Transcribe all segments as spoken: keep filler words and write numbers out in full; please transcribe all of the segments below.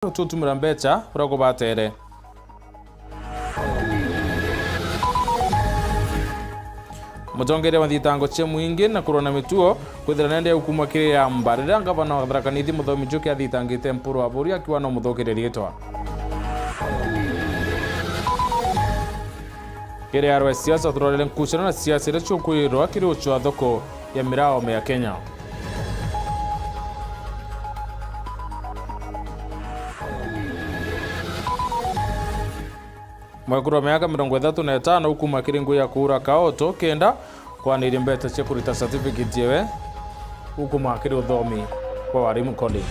ututumira mbecha uria kubatere. Mutongeria wa thitango cia mwingi na kurwa na mituo kwithira nende ya ukuma kiri yamba riria ngavana wa Tharaka Nithi Muthomi Njuki athitangite Mpuru Aburi akiuga no muthukirie riitwa. Kiri arwa siasa turorere nkucanio na siasa iria ciukwirwa kiri ucwa thoko ya mirao mea Kenya. Mwekuru wa miaka mirongo ithatu na itano ukuma kiri ngui ya kuura kaoto kenda kwanirie mbeca cia kurita certificate yewe ukuma kiri uthomi kwa warimu college.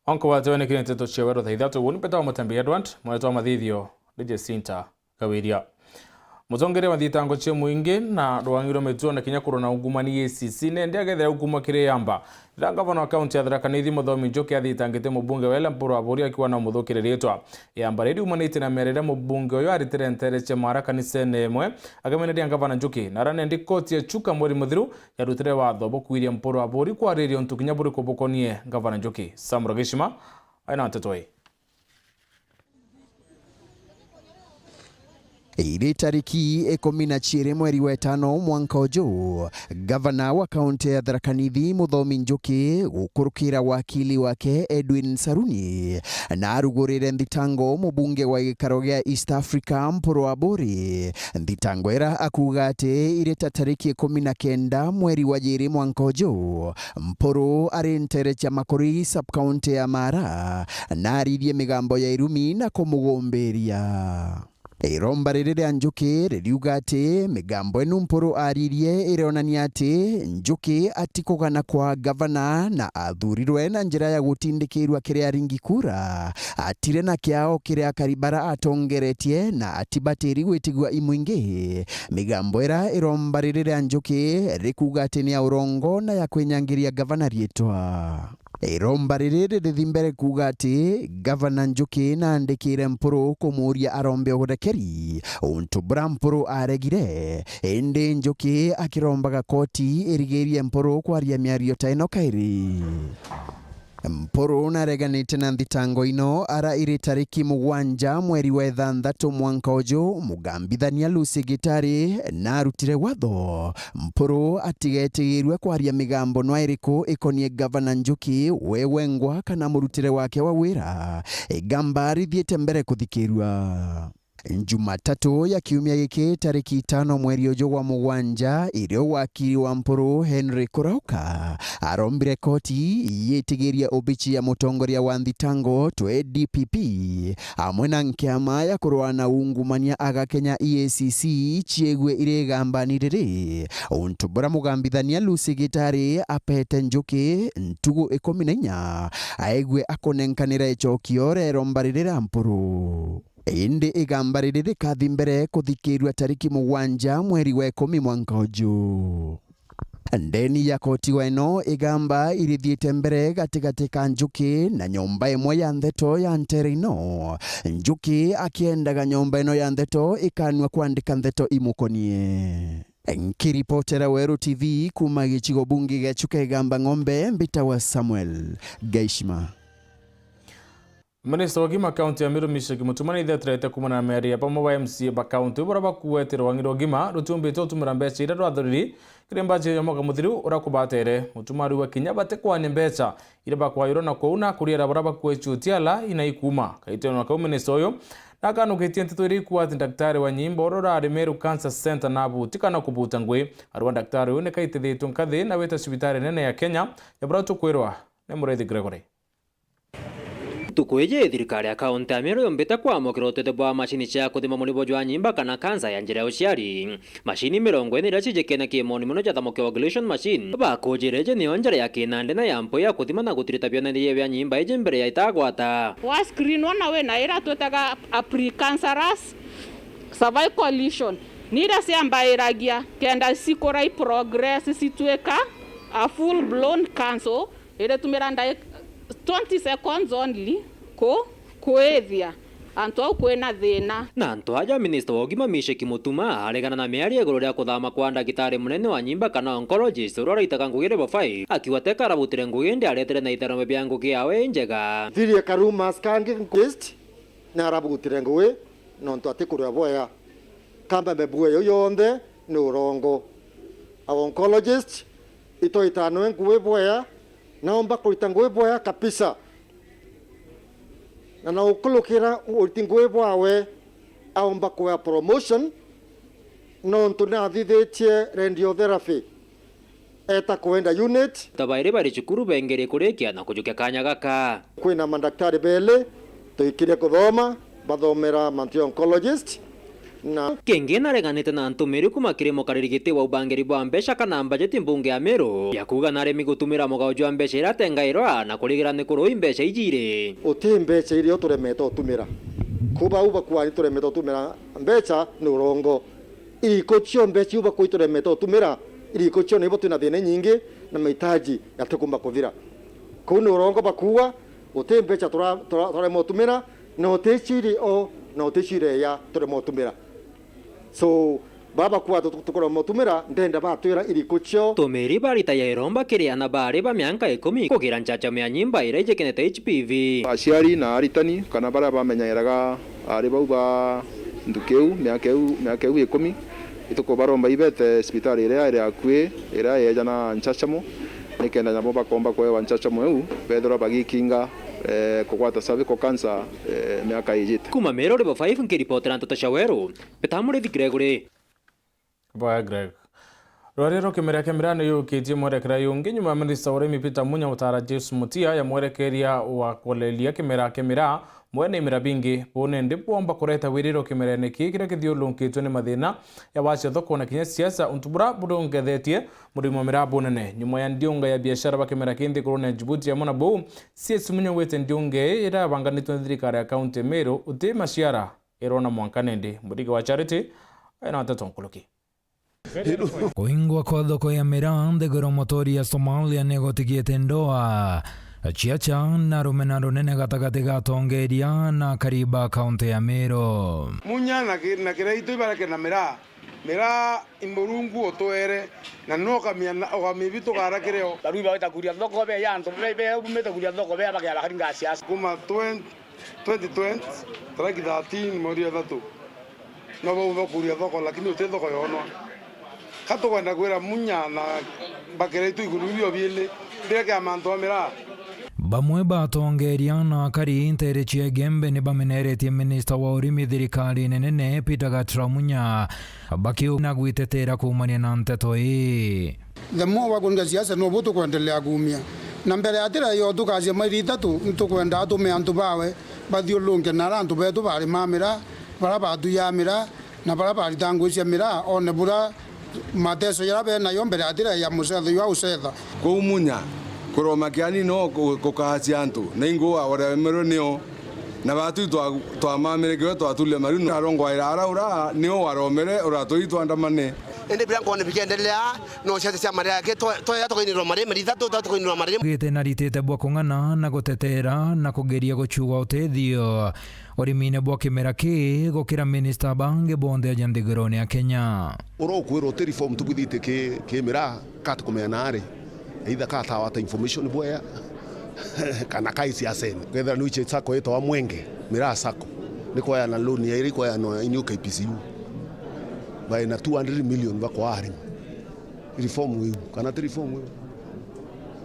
Onko watewe ni kiri nteto cia wero thaa ithatu, uni Peter wa Mutembi Edward, mweto wa mathithio ni Jacinta Kawiria. Mutongeria wa thitango cia mwingi na rwangi rwa mituo na kinya kurwa na ungumania E A C C nende agethira ukuma kiri yamba riria ngavana wa kaunti ya Tharaka Nithi Muthomi Njuki athitangite mubunge wa Ila Mpuru Aburi akiuga no muthukirie riitwa. Yamba riria riumanite na miario iria mubunge uyu aritire ntere cia mara kanisene imwe akameneria ngavana Njuki na aranendi koti ya Chuka mweri muthiru yarutire watho bukwiria Mpuru Aburi kwariria untu kinya buriku bukonie ngavana Njuki. Sam Rogishima aina nteto ii. Iri tariki ikumi na ciiri mweri wa itano mwanka uju, gavana wa kaunti ya Tharaka Nithi Muthomi Njuki gukurukira wakili wake Edwin Saruni na arugurire nthitango mubunge wa gikaro gia East Africa Mpuru Aburi. Nthitango ira akuuga ati iri ta tariki ikumi na kenda mweri wa jiiri mwanka uju, Mpuru ari ntere cia Makuri sub-county ya Mara na aririe migambo ya irumi na kumugumbiria. Iromba riri ria Njuki ririuga ati migambo inu Mpuru aririe irionania ati Njuki atikugana kwa gavana na athurirwe na njira ya gutindikirwa kiri aringi kura, atire na kiao kiri akari bara atongeretie na atibatiri gwitigua imwingi. Migambo ira iromba riri ria Njuki rikuuga ati ni ya urongo na ya kwinyangiria gavana riitwa. Iromba riri ririthi mbere kuuga ati gavana Njuki naandikire Mpuru kumuuria arombe urekeri, untu bura Mpuru aregire, indi Njuki akirombaga koti irigirie Mpuru kwaria miario ta ino kairi. Mpuru nareganite na nthitango ino ara iri tariki mugwanja mweri wa ithanthatu mwanka uju, mugambithania Lucy Gitari narutire watho Mpuru atigetigirue kwaria migambo nwa iriku ikonie gavana Njuki, we wengwa kana murutire wake wa wira, igamba rithiite mbere kuthikirua. Jumatatu ya kiumia giki tariki itano mweri uju wa mugwanja, irio wakiri wa Mpuru Henry Kurauka arombire koti yitigirie obici ya mutongoria wa nthitango twe D P P amwe na nkiama ya kurwa na ungumania aga Kenya E A C C ciegue iri igambani riri, untu bura mugambithania Lucy Gitari apete Njuki ntugu ikumi na inya aigue akunenkanira icokio ria iromba riri ria Mpuru. Indi igamba riri rikathi mbere kuthikirua tariki mugwanja mweri wa ikumi mwanka uju. Ndeni ya koti wa ino igamba irithiite mbere gatigati ka Njuki na nyomba imwe ya ntheto ya ntere ino. Njuki akiendaga nyomba ino ya ntheto ikanua kwandika ntheto imukonie. Nkiripotera Weru T V kuuma gicigo bunge gia Chuka Igamba Ng'ombe, mbitagwa Samuel Gaishima. Minista wa ugima kaunti ya Meru Misheck Mutuma naithetherete kuumana na miario ya bamwe ba M C A ba kaunti baria bakuete rwang'i rwa ugima rutiumbite utumira mbeca iria rwathuriri kiri mbaji ya mwaka muthiru uria kubatere. Mutuma ariuga kinya batikwania mbeca iria bakwayirwa na kuu na kuriera baria bakuecu utiala ina ikuuma. Kaitene na kau minista uyu nakanukitie nteto iria ikuuga ati ndaktari wa nyimba uria urari Meru Cancer Centre nabuti kana kubuta ngui. Ariuga ndaktari uyu nikaitithitwe nkathi na wita cibitari nene ya Kenya ya buria tukwirwa ni Muriithi Gregory. Ntuku iji, thirikari ya kaunti ya Meru yumbite kwamukira utethio bwa macini cia kuthima muribo jwa nyimba kana kansa ya njira ya uciari. Macini mirongo ina iria cijikene kimoni mono ja thermocoagulation machine. Bakujire iji niyo njira ya kinandi na ya mpwi ya kuthima na gutirita bionaniria bia nyimba iji mbere ya itagwata. Wa screen wona wina ira twitaga a precancerous cervical lesion. Ni iria ciambairagia kenda cikura i progress cituika a full blown cancer. Iritumira ndagika, twenty seconds only ku, kwithia. Antu au kwina thina. Na antu aja, minista wa ugima Misheki Mutuma aregana na miario iguru ria kuthama kwa ndagitari munene wa nyimba kana oncologist uria uraitaga ngugi level five, akiuga teka arabutire ngugi indi aretere na itharome bia ngugi yawe injega. Thirie karumas kangi oncologist na arabutire ngugi nontu atikuria bwega. Kamba mebua iu yonthe ni urongo. A oncologist itwaitanoe ngugi bwega, naomba kurita ngugi bwega kabisa. Na na ukulukira uriti ngugi bwawe aomba kuea promotion, nontu nathithitie radiotherapy eta kwenda unit. Ta bairi bari cukuru bengeri kurikia na kujukia kanya gaka. Kwina mandaktari beli tuikire kuthoma, bathomera mantu ya oncologist, na kingi nareganite na ntumiri kuma kiri mukariri giti wa ubangiri bwa mbeca kana mbajeti mbunge ya Meru, ya kuuga na arimi gutumira mugao jwa mbeca iria atengairwa na kurigira ni kurui mbeca iji iri. Uti mbeca iria turemete utumira. Kuba uba kwani turemete utumira mbeca ni urongo. Iriko cio mbeca iu bakui turemete utumira, iriko cio nibo twina thina inyingi na mahitaji yatikumba kuthira. Kuu ni urongo bakuuga, uti mbeca tura-, tura-, turema utumira, na uti cio iri o, na uti cio ireya turema utumira. So, baba kuuga tu-, tukurema utumira, ndenda batwira iriko cio. Tumiri barita ya iromba kiri ana bari ba mianka ikumi kugira nchachamo ya nyimba iria ijikenete H P V. Aciari na aritani kana baria bamenyagiraga ari bau ba nthuki iu, miaka iu, miaka iu ikumi, itukubaromba ibete cibitari iria iri akui, iria yeja na nchachamo, nikenda nabo bakomba kwewa nchachamo iu, bethirwa bagikinga, eh, kugwata cervical cancer, eh, miaka ijite. Kuma Meru Level five nkiripotera Nteto cia Weru, Peter Murithi Gregory. Bwega Greg. Rwari rwa kimera kia miraa ni yukitie mwerekera yungi nyuma ya minista wa urimi Peter Munya gutara James Mutia ya mwerekeria wa kuleria kimera kia miraa mwene imera bingi. Buu nindi bwomba kureta wiriro kimerene kii kiria kithiurukitwe ni mathina ya wacia thoko na kinya siasa, untu bura burungethetie murimi wa miraa bunene. Nyuma ya ndiunga ya biashara ba kimera kii nthigurune ya Djibouti amwe na buu, C S Munya augite ndiunga ii irabanganitwe ni thirikari ya kaunti ya Meru uti maciara irona mwanka nindi. Murigi wa Charity ena nteto nkuruki. Kuingwa kwa thoko ya miraa nthiguru muturia Somalia ni gutigiite ndoa ciacha na rumena runene gatagati ga atongeria na akari ba kaunti ya Meru. Munya na ki-, na Kiraitu ibareke na miraa. Miraa i Murungu utwere, na no ukamia na, ukamia bitu gara kirio. Barui bagwita kuria thoko be ya antu be, be, bumite kuria thoko be, bagea bakaringa siasa. Kuma twenty, twenty twenty, tariki thirteen mweri wa ithatu, no bau bakuria thoko, lakini uti thoko yonwa. Ka tukwenda kwira Munya na bakira itu iguru bio biili, mbireke ya mantu a miraa. Bamwe ba atongeria na akari nteere cia Igembe ni bameneretie minista wa urimi thirikariine nene Peter Gachagua Munya, bakiuna gwitetera kuumania na nteto ii. The more bakuringa siasa, nobu tukwendelea kuumia. Na mbere ya tira yo tukacia mairi ithatu, nitukwenda atume antu bawe bathiurunke na ara antu betu barimaa miraa, bara batuyaa miraa, na bara barita ngui cia miraa, one bura mateso jara benayo mbere ya tira ya mucetho jwa ucetha. Kuu Munya, kuroma kiani no ku-, kukacia antu, na inguu waremerwe nio. Na batu twa-, twamamire kiwe twaturia maru, na arongwaira ara ura nio waromere uratui twandamane. Indi biria nkwona bikiendelea, no ciaca cia maria ki, twa-, twaya tukainirwa maria meri ithatu, twa tukainirwa maria. Gite naritite bwa kung'ana na gutetera na kugeria guchua utethio urimiine bwa kimera kii gukira minista bangi bonthe aja nthigurune ya Kenya. Uria ukwirwa uti reform tubwithite ki, ki miraa, kati kumenya naari, either katawata information bwea, kana kai siasene. Kethira ni wiche sacco yitawa Mwenge, miraa sacco, ni kweana loan ya iria ikweanwa i new K P C U. Baina two hundred million bakwa arimi. Reform iu, kana ti reform iu?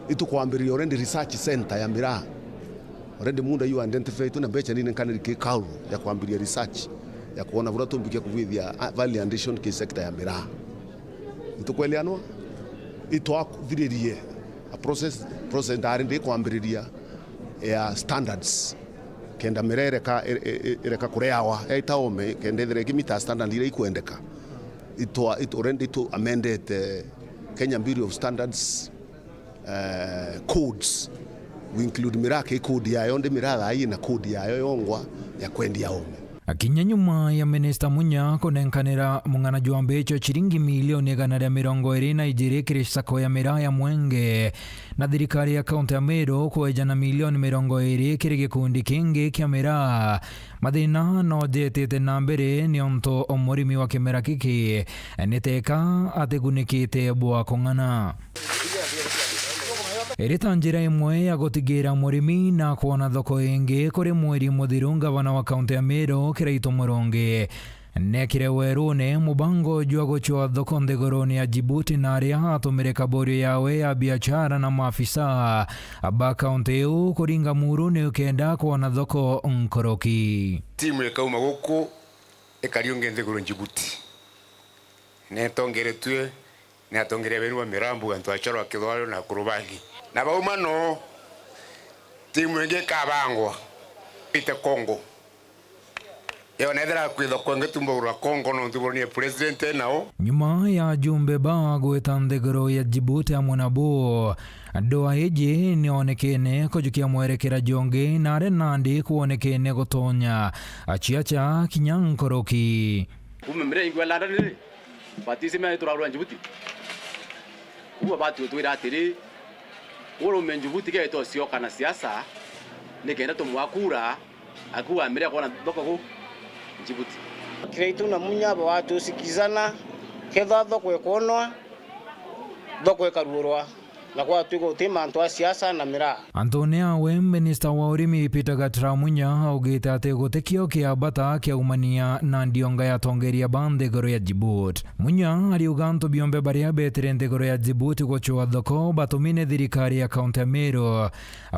Itukwambiriria already research center ya miraa. Already munda yu identified na mbeca nini nkaniri ki kauru ya kwambiria research ya kuona bura tumbikia kubwithia, ah, value addition ki sector ya miraa. Itukweleanwa? Itwathiririe a process, process ndari ndi kwambiriria ya standards. Kenda miraa ireka, i-, i-, i-, ireka kureawa, yaita ome, kenda ithira ikimita standard iria ikwendeka. Itwa-, it-, already tu amendete Kenya Bureau of Standards, eh, codes. We include miraa ki code yayo, ndi miraa thaa ii na code yayo yongwa ya kwendia ome. Kinya nyuma ya Minista Munya kunenkanira mung'ana jwa mbeca ciringi milioni igana ria mirongo iri na ijiri kiri sacco ya miraa ya Mwenge na thirikari ya kaunti ya Meru kweja na milioni mirongo iri kiri gikundi kingi kia miraa, mathina no jetite na mbere niontu murimi wa kimera giki ni teka atigunikite bwa kung'ana. Iri ta njira imwe ya gutigira murimi na kwona thoko ingi kuri mweri muthiru, ngavana wa kaunti ya Meru Kiraitu Murungi nekire werune mubango jwa gucwa thoko nthigurune ya Djibouti, na aria atumire kaborio yawe ya biashara na maafisa ba kaunti iu kuringa murune ukenda kwona thoko nkoroki. Timu ikauma guku ikariunge nthiguru Djibouti. Netongeretue ni atongeria beru ba miraa, antu a Chorwa, Kithwario na Kurubani. Na bauma no, timu ingi ikabangwa ite Congo. Yo, nethira kwi thoko ingi tumbagurwa Congo, nontu buru ni president enao. Nyuma ya ajumbe ba gwita nthiguru ya Djibouti amwe nabo, ndwaa iji nionekene kujukia mwerekera jongi, na aria nandi kwonekene gutonya aciaca kinya nkoroki. Kuuma miraa ingwe London ri, Batisi mea turarua Djibouti. Uu abatwi utwira atiri, urume Djibouti geetwa ucioka na siasa, nikenda tumwa kura, aku amire kwona thoko ku Djibouti. Kiraitu na Munya bawatusikizana, kethwa thoko ikwonwa, thoko ikaruurwa. Na gwatuika guti mantu a siasa na miraa. Antune awe, minista wa urimi Peter Gatira Munya augite ati guti kio kia bata kiaumania na ndionga ya atongeria ba nthiguru ya Djibouti. Munya ariuga antu biombe baria betire nthiguru ya Djibouti gucwa thoko batumine thirikari ya kaunti ya Meru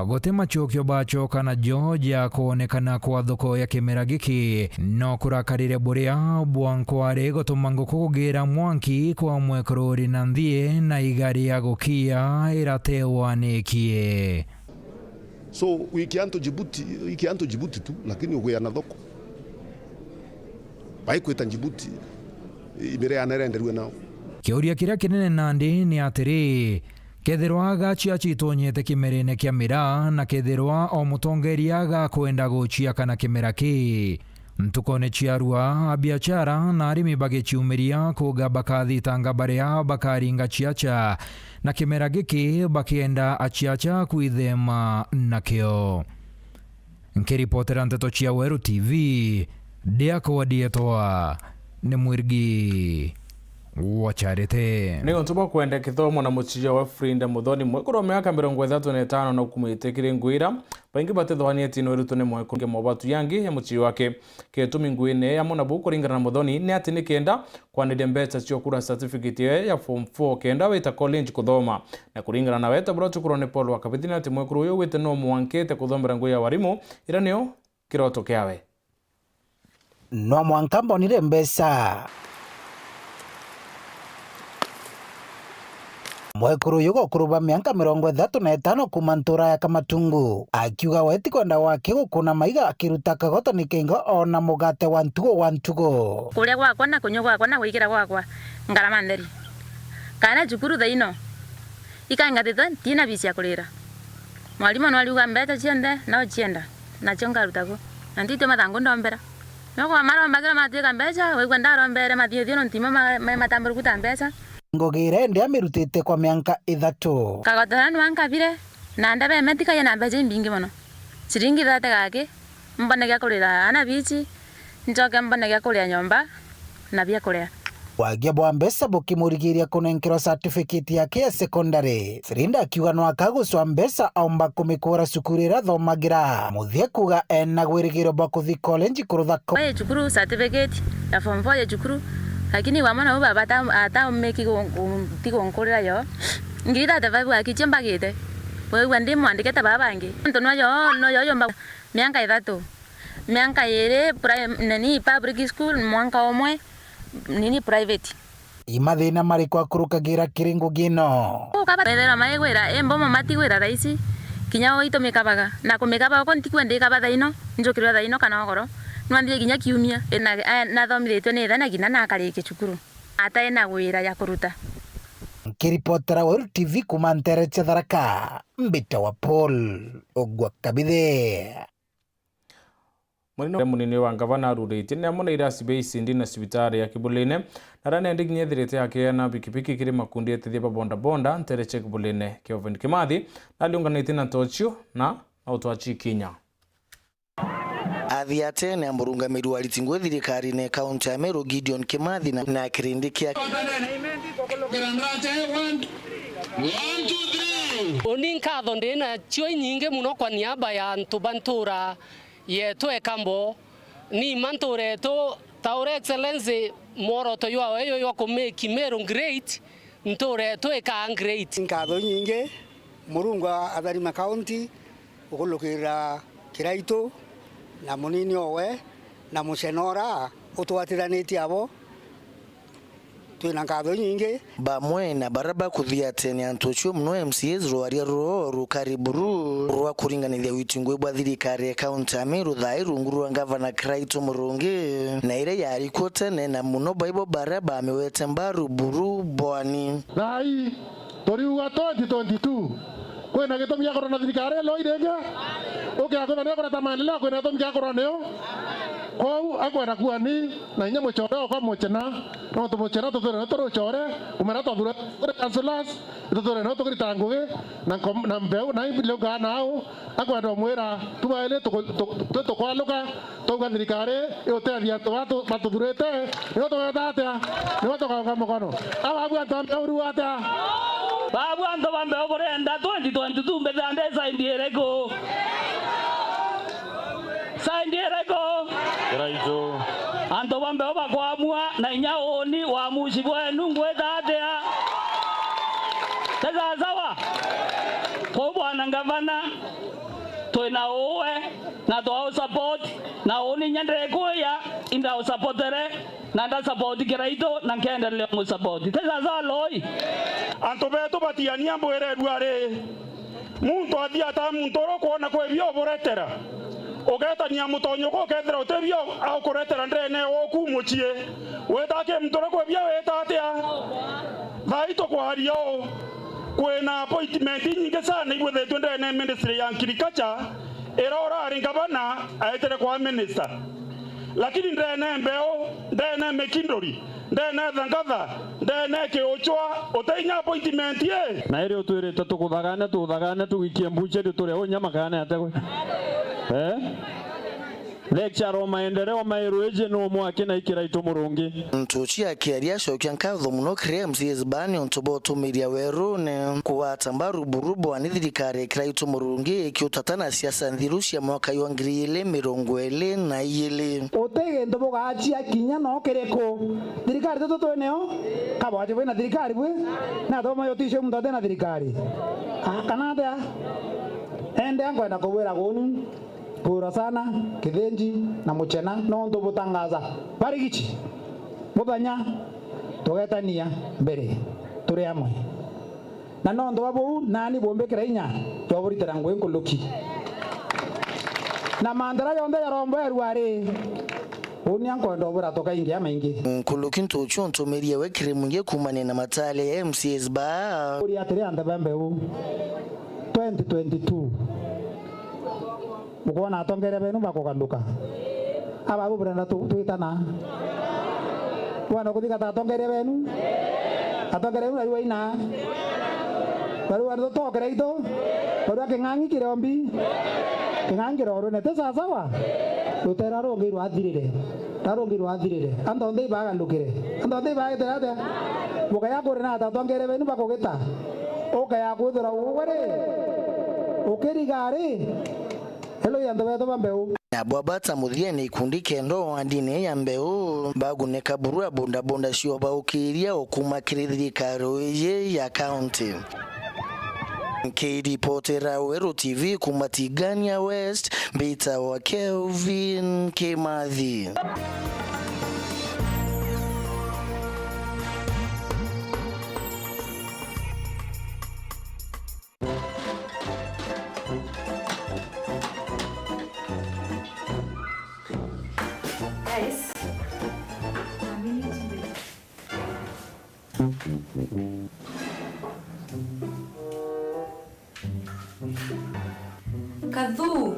guti macokio bacoka najo ja kwonekana kwa thoko ya kimera giki, no kurakarire buria bwa nkwari gutuma nguku kugira mwanki kwa mwekururi na nthie na igari ya gukia iratewanikie. So, wiki antu Djibouti, wiki antu Djibouti tu, lakini ugia na thoko. Baikwita Djibouti, imere yanerenderue nao. Kiuria kiria kinene nandi ni atiri, kethirwa gacia citonyete kimerene kia miraa, na kethirwa o mutongeria gakwenda gucia kana kimera ki, ntukone ciarua, abiachara na arimi bagiciumiria kuga bakathitanga baria bakaringa ciaca na kimera giki bakienda aciaca kwithema nakio. Nkiripotera nteto cia Weru T V, ndiakwa ndietwa ni Mwirigi wa Charity. Ni untu bwa kwenda kithomo na muciio wa Frinda Muthoni, mwekuru wa miaka mirongo ithatu na itano na ukumite kiri Ngwira, baingi batithwanietie ni wirutwo ni mwekuru mobatu yangi ya muciio wake. Gitumi Ngwine ya muna bu kuringana na Muthoni ni ati ni kenda kwaniria mbeca cia ukura certificate ye ya form four kenda wita college kuthoma. Na kuringana nawe, ta buria tukurwa ni Paul wa Kabithi, ni ati mwekuru uyu wite no mwankite kuthomera ngugi ya warimu, iria niyo kiroto kiawe. No mwanka mbonire mbeca. Mwekuru uyu gukuru ba mianka mirongo ithatu na itano kuuma ntura ya Kamatungu, akiuga we ti kwenda gwake gukuna maiga akiruta kagoto ni kingo ona mugate wa ntugo gwa ntugo. Kuria gwakwa na kunyua gwakwa na gwikira gwakwa ngarama ntheri. Kana cukuru thaino, ikangatitwe ntina bici ya kurira. Mwarimu no ariuga mbeca cionthe no cienda, nacio ngaruta ku. Na ntitue mathangu ndombera. No kwa marombagira matuika mbeca, waigua ndarombere mathiuthio nontu imo ma-, ma-, matambire kuruta mbeca. Ngogere ndi amirutite kwa mianka ithatu. Kagotera nwa nkabire, na ndebe meti kaye na mbeca imbingi mono. Ciringi thate gaki, mbone gia kurira ana bici, ncoke mbone gia kuria nyomba na bia kuria. Wagia bwa mbeca bukimurigiria kunenkerwa certificate yake ya secondary. Frinda akiuga no akagucwa mbeca aumba kumikura cukuru iria athomagira. Muthia kuga ena gwirigiro bwa kuthi college kurutha ko- Ye cukuru certificate ya form four ye cukuru, lakini wamona u baba ata-, ataumiki gu-, gu-, ti gunkurira yo. Ngiri thate five akichie mbagite. Wigua ndi mwandikite baba bangi. Ntu no yo, no yo yomba mianka ithatu. Mianka iri pri-, nini public school, mwanka umwe nini private. I mathina mariku akurukagira kiri ngugi ino? Ukaba methera maigwira, i mbomo matigwira thaisi. Kinya o itumikabaga, na kumikaba uko ntikwenda ikaba thaino, njukirwe thaino kana ugoro. Nwanthire kinya kiumia, ina, a, nathomithitie ni ithe na ngina na akariki cukuru. Atai na wira ya kuruta. Nkiripotera Weru T V kuuma ntere cia Tharaka, mbita wa Paul Ogwa Kabithe. Munini, munini wa ngavana aruritie ni amwe na irasi bia icindi na cibitari ya Kibulene, na aria nendi kinya ethirite akiheana pikipiki kiri makundi etithia ba bodaboda ntere cia Kibulene. Kelvin Kimathi nariunganitie na Tochio na Autwachi Kinya. Athiatene a murungamiri wa ariti ngugi thirikarine kaunti ya Meru Gideon Kimathi na, na kirindi kia Uni nkatho ndi nacio inyingi muno kwa niaba ya antu ba ntura yetu e Kambo. Ni ma ntura yetu, ta uria Excellency mworoto jwawe jwa ku make Meru great, ntura yetu ikaa great. Nkatho inyingi Murungu atharima kaunti, ukulukirira Kiraitu na munini owe na mucena ura utwatithanitie abo. Twina nkatho inyingi. Bamwe na bara bakuthiatene antu acio muno M C As rwaria rwoo rukari buru rwa kuringanithia witi ngugi bwa thirikari ya kaunti ya Meru thaai rungu rwa ngavana Kiraitu Murungi, na iria yari kuo tene, na muno baibo baria bamiwete mbaru buru bwani. Thaai, turiuga twenty twenty-two, kwina gitumi gia kurwa na thirikari ilo iringi? Ukiakwithania kureta maendeleo, kwina gitumi gia kurwa niyo? Kwou akwenda kuani na inya mucore okwa mucena, nontu mucena tutwire nio turi ucore, kumera twathura turi councillors, tutwire nio tukirita ngugi, na nkom-, na mbeu, na imbi liu ngaa nau, akwenda umwira, tubaili tuku-, tu-, twi tukwaluka, twauga thirikari iutethia antu batu-, batuthurite, nio tugeta atia? Nio tukaunga mukono. Ababu antu a mbeu riu atia? Babu antu ba mbeu burenda twenty twenty-two mbithira ndi side iriku? Side iriku? Kiraitu. Antu ba mbeu bakwamua na inya uuni wa muci bwenu ngwita atia? Ti sasawa? Kwou bwana ngavana, twina uwe na twa u support, na uuni inya ndikuya inda u supportere, na nda support Kiraitu na nkendelea mu support. Ti sasawa loi? Antu betu batiania mbwire rua ri. Muntu athiataa muntu uria ukwona kwi bia uburetera, ugetania mutonyo gukethira uti bia akuretera ndene woku mucii. Wita ki muntu uria kwi bia wita atia? Thaai tukwaria uu, kwina appointment inyingi sana ibwithetue ndene ministry ya agriculture, ira urari ngavana aetire kwa minister. Lakini ndene mbeu, ndene mikinduri, ndene thangatha, ndene kiuchwa, uti inya appointment i. Na iri utwirite tukuthagane, tuthagane, tugikie mbucheri, turie unya makane ategwe. Eh? Lecture o maendeleo mairwiji no mwaki na ikira itu Murungi. Ntuchi akiaria acokia nkatho muno kiri M C As ba ni untu bwa utumiria werune kugwata mbaru buru bwani thirikari ikira itu Murungi ikiutata na siasa nthiru cia mwaka jwa ngiri ili mirongo ili na ili. Uti gintu bugaachia kinya no kiriku. Thirikari tutu twi nio? Kabwaje bwina thirikari bwi? Na thoma yo tisho muntu atina thirikari. Ah, kana atia? Ende ankwenda kubwira guni, bura sana, kithinji na muchena, nontu butangaza. Barigichi, muthenya, tugetania mbere, turi amwe. Na nontu bwa buu, nani bumbikira inya, twaburitira ngugi nkuluki. Na manthara yonthe ya rombo ya ruari, uni ankwenda ubura tukaingia maingi. Nkuluki ntuchu ntumirie we kiri mwingi kumania na matale ya M C As ba. Uri atiri anthe ba mbeu, twenty twenty-two. Bukwona atongeria benu bakugaluka. Ababu burenda tu-, twitana. Bwana kuthika ta atongeria benu. Atongeria benu bariwa ina. Bariwa tutokera ito. Bariwa king'ang'i kirombi. King'ang'i kirorwene. Ti sasawa? Rutera rungi rwathirire. Rurungi rwathirire. Antu onthe ibagalukire. Antu onthe ibaitire atia? Bukaya kuri na ata atongeria benu bakugita. Ukaya kwithira ugwe ri. Ukiriga ri. Hello, ya antu betu ba mbeu. Nabo bata muthiene ikundi kenda o wandine ya mbeu, baguneka buru a bodaboda cio baukiria o kuma kiri thirikari iji ya county. Nkiripotera Weru T V kuma Tigania West, mbitawa Kelvin Kimathi. Guys, Kathu.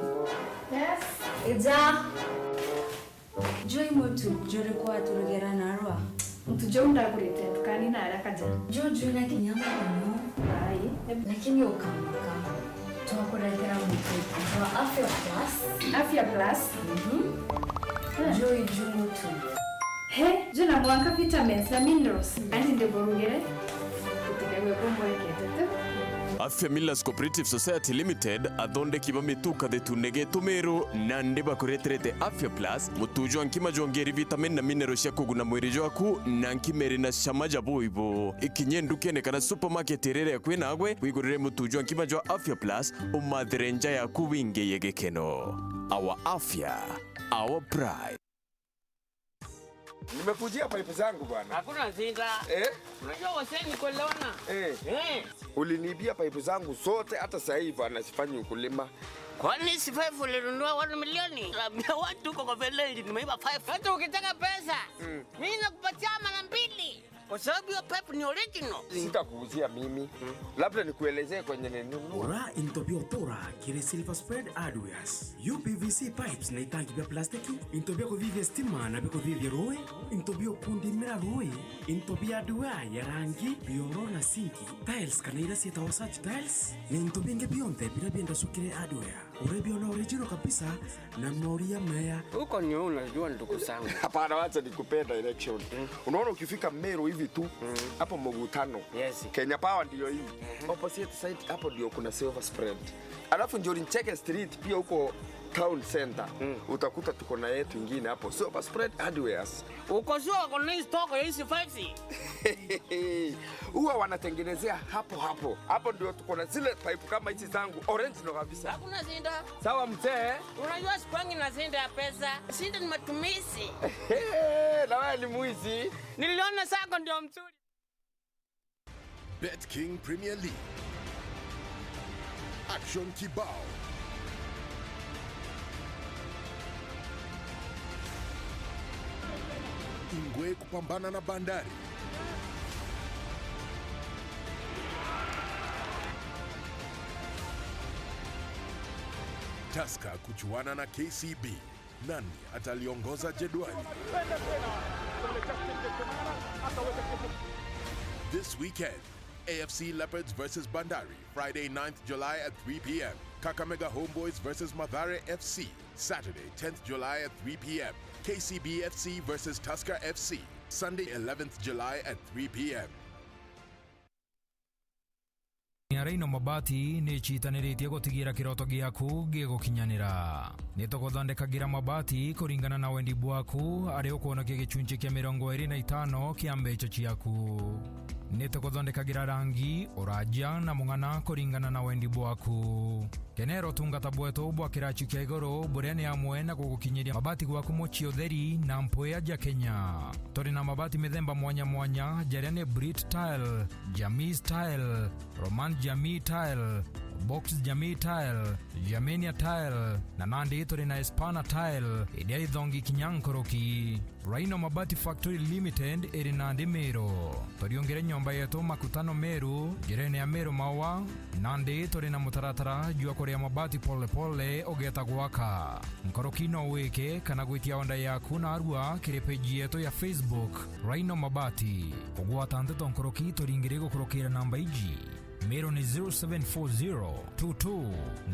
Yes. Ija. Juu i mutu juriku waturugera narua? Muntu juu ndagurite ndukani na arakaja. Juu jwina kinya muno. Ai. Lakini ukamaka. Twakuretera mutu jwa Afya Plus. Afya Plus? Mhm. Eh. Juu i juu mutu. He, jwina mwanka vitamins na minerals. Andi ndiburugire. Gutigagwe kumbwekete tu. Afya Millers Cooperative Society Limited, athondeki ba mituka thitune gitu Meru, nandi bakureterete Afya Plus, mutu jwa nkima jwongeri vitamin na mineral cia kuguna mwiri jwaku, na nkima iri na cama ja buibu. Ikinye ndukene kana supermarket iria iri akui nagwe, wigurire mutu jwa nkima jwa Afya Plus, umathire nja yaku wingiye gikeno. Our Afya, our pride. Nimekujia pipe zangu bwana. Hakuna shida. Eh? Unajua wasee ni kuelewana. Eh. Eh. Uliniibia pipe zangu zote, hata sasa hivi anasifanyi ukulima. Kwani si five ulinunua one million? Ambia watu uko kwa village nimeiba five. Hata ukitaka pesa, mm, mimi nakupatia mara mbili. Kwa sababu hiyo pipe ni original. Sitakuuzia mimi. Mm. Labda nikuelezee kwenye nilinunua. Ura into bia utura kiri Silver Spread Hardwares. U P V C pipes na itangi bia plastiki, into bia kuthithia stima na bia kuthithia rui, into bia ukundimira rui, into bia hardware ya rangi, bioro na sinki, tiles kana iria cietagwa search tiles, na into bingi bionthe biria bienda cukire hardware. Urebiona original kabisa na mauria meya. Huko ndio unajua ndugu zangu. Hapana, wacha nikupea direction. Mm. Unaona ukifika Meru hivi tu, mm, hapo Mugutano. Yes. Kenya Power ndio hii. Mhm. Opposite side hapo ndio kuna Silver Spread. Alafu Njuri Ncheke Street pia huko town center. Mm. Utakuta tuko na yetu ingine hapo. Silver Spread Hardwares. Uko sure wako na hii stock ya hizi five C? Huwa wanatengenezea hapo hapo. Hapo ndio tuko na zile pipe kama hizi zangu, original kabisa. Hakuna shida. Sawa mzee. Unajua sikwangi na shida ya pesa. Shida ni matumizi. Na wewe ni mwizi. Niliona sako ndio mzuri. Bet King Premier League. Action kibao. Ingwe kupambana na Bandari. Tusker kuchuana na K C B. Nani ataliongoza jedwali? This weekend, A F C Leopards versus Bandari, Friday, ninth July at three p m. Kakamega Homeboys versus Mathare F C, Saturday, tenth July at three p m. K C B F C versus Tusker F C, Sunday, eleventh July at three p m. Ya Rhino Mabati ni icitaniritie gutigira kiroto giaku gigukinyanira. Ni tuguthondekagira mabati kuringana na wendi bwaku, ari ukwonokia gicunci kia mirongo iri na itano kia mbeca ciaku. Ni tuguthondekagira rangi, uraja na mung'ana kuringana na wendi bwaku. Kenera utungata bwetu bwa kiraci kia iguru, buria ni amwe na gugukinyiria mabati gwaku mucii utheri na mpwea ja Kenya. Turi na mabati mithemba mwanya mwanya, jaria ni Brit Tile, Jamii Tile, Roman Jamii Tile, Box Jamii Tile, Germania Tile, na nandi turi na Espana Tile, iria ithongi kinya nkuruki. Rhino Mabati Factory Limited iri nandi Meru. Turiungire nyomba yetu Makutano Meru, njirene ya Meru Maua, nandi turi na mutaratara jwa kuria mabati pole pole ugeeta gwaka. Nkuruki no wike kana gwitia order yaku narua kiri page yetu ya Facebook, Rhino Mabati. Kugwata nteto nkuruki turingire gukurukira namba iji. Meru ni zero seven four zero two two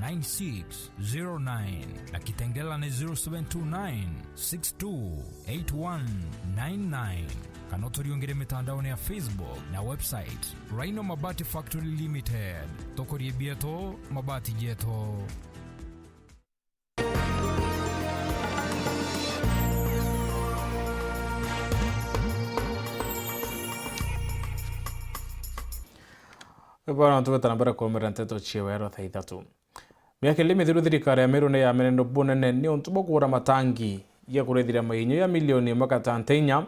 nine six zero nine na Kitengela ni zero seven two nine six two eight one nine nine. Kana uturiungire mitandaone ya Facebook na website, Rhino Mabati Factory Limited. Tukurie bietu, mabati jetu. Bwana, tugweta na mbere kuomerera nteto cia wero thaa ithatu. Miaka ili mithiru, thirikari ya Meru ni yamenene bunene ni untu bwa kugura matangi ya kurethira mainyo ya milioni imwe gatanta inya.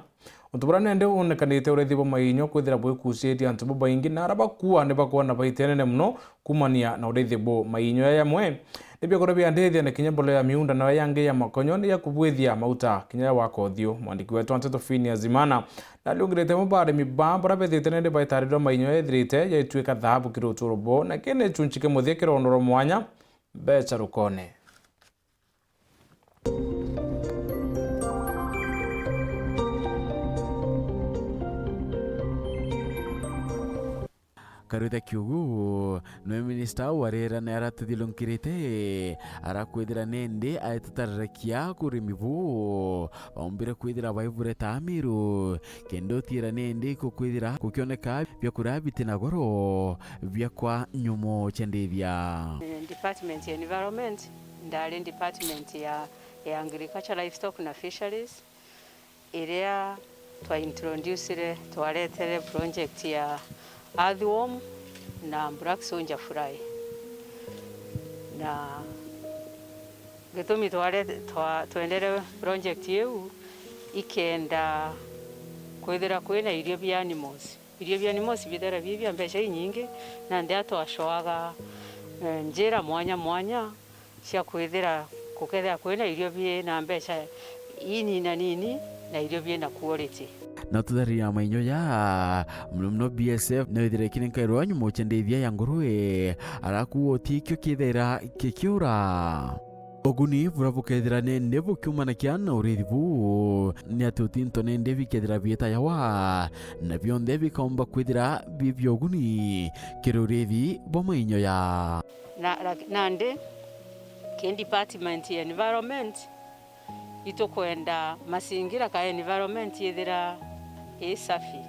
Untu buria nende unekanite urethi bwa mainyo kwithira bwikucitie antu babaingi, na aria bakua ni bakwona baita inene muno kumania na urethi buu. Mainyo ya yamwe ni biakuria biandithia na kinya mbolea ya miunda, nayo yangi ya makonyo ni ya kubwithia mauta kinya ya gwaka uthiu. Mwandiki wetu wa nteto Phineas Imana nariungirite mo barimi baa baria bethite nende baitarirwa mainyo yethirite yaituika thahabu kiri uturo bwao, na kiri gicunci kia muthia kirondorwa mwanya mbeca rukone. Karwitha Kiugu, nwe minista warera ni aratuthilunkirite, arakwithira nindi aitutararekia kurimi buu, baumbire kwithira baivureta Amiru, kenda utiira nindi kukwithira kukioneka biakuria biti na goro bia kwa nyumo cia ndithia. Eh, department ya environment, ndari department ya, ya agriculture, livestock na fisheries. Iria twa introducire, twaretere project ya earthworm na black soldier fly. Na gitumi tware-, twa-, twendere project iu, ikenda kwithira kwina irio bia animals. Irio bia animals bithera bi bia mbeca inyingi, nandi atwacoaga, eh, njira mwanya mwanya cia kwithira, gukethira kwina irio bina mbeca inini na nini na irio bina quality. Na tutharia mainyo ya, muno muno B S F, no ithire kiri nkairwa nyumo cia ndithia ya ngurwe, araku uti kio kithera kikiura. Uguni buria bukethira nene bukiumanakia na urithi buu, ni ati uti into nende bikethira biita yawa, na bionthe bikaumba kwithira bi bia uguni kiri urithi bwa mainyo ya. Na, na, nandi, ki department ya environment, itukwenda masingira ka environment yithira i safi.